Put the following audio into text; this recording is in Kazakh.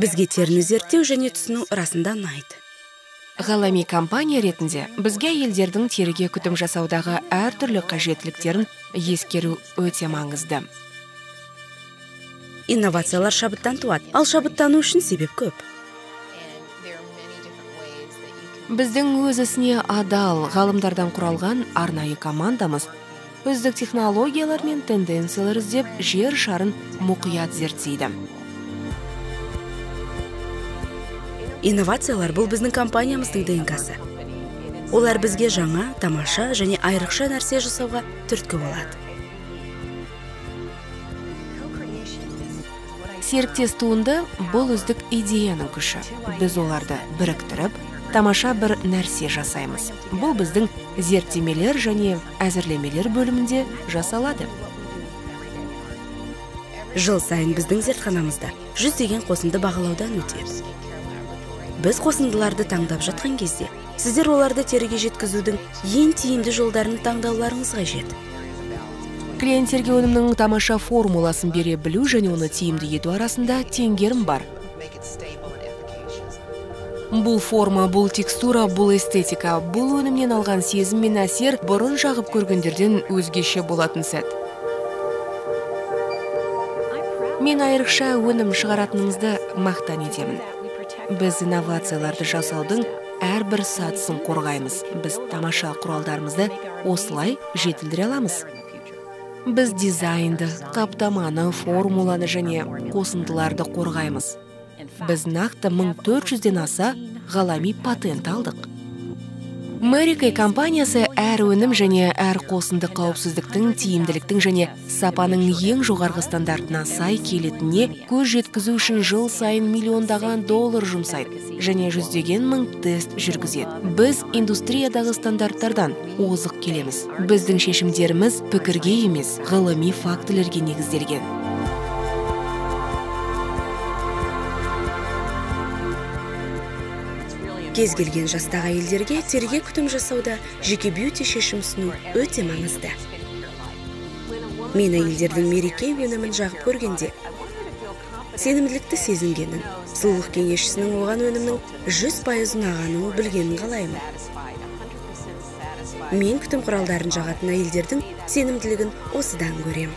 Бізге теріні зерттеу және түсіну расында ұнайды. Ғалами компания ретінде бізге әйелдердің теріге күтім жасаудағы әртүрлі қажеттіліктерін ескеру өте маңызды. Инновациялар шабыттан туады, ал шабыттану үшін себеп көп. Біздің өз ісіне адал ғалымдардан құралған арнайы командамыз үздік технологиялар мен тенденциялар іздеп жер шарын мұқият зерттейді. Инновациялар бұл біздің компаниямыздың ДНК-сы. Олар бізге жаңа, тамаша және айрықша нәрсе жасауға түрткі болады. Серіктес туынды бұл үздік идеяның күші. Біз оларды біріктіріп, тамаша бір нәрсе жасаймыз. Бұл біздің зерттемелер және әзірлемелер бөлімінде жасалады. Жыл сайын біздің зертханамызда жүздеген қосынды бағалаудан өтеді. Біз қосындыларды таңдап жатқан кезде, сіздер оларды теріге жеткізудің ең тиімді жолдарын таңдауларыңыз қажет. Клиенттерге өнімнің тамаша формуласын бере білу және оны тиімді ету арасында теңгерім бар. Бұл форма, бұл текстура, бұл эстетика, бұл өнімнен алған сезім мен әсер бұрын жағып көргендерден өзгеше болатын сәт. Мен айрықша өнім шығаратынымызды мақтан етемін. Біз инновацияларды жасаудың әрбір сатысын қорғаймыз. Біз тамаша құралдарымызды осылай жетілдіре аламыз. Біз дизайнды, қаптаманы, формуланы және қосындыларды қорғаймыз. Біз нақты 1400-ден аса ғалами патент алдық. Mary Kay компаниясы әр өнім және әр қосынды қауіпсіздіктің, тиімділіктің және сапаның ең жоғарғы стандартына сай келетініне көз жеткізу үшін жыл сайын миллиондаған доллар жұмсайды және жүздеген мың тест жүргізеді. Біз индустриядағы стандарттардан озық келеміз. Біздің шешімдеріміз пікірге емес, ғылыми фактілерге негізделген. Кез келген жастағы әйелдерге теріге күтім жасауда жеке бьюти шешім ұсыну өте маңызды. Мен әйелдердің Mary Kay өнімін жағып көргенде сенімділікті сезінгенін, сұлулық кеңесшісінің оған өнімнің 100% ұнағанын білгенін қалаймын. Мен күтім құралдарын жағатын әйелдердің сенімділігін осыдан көрем.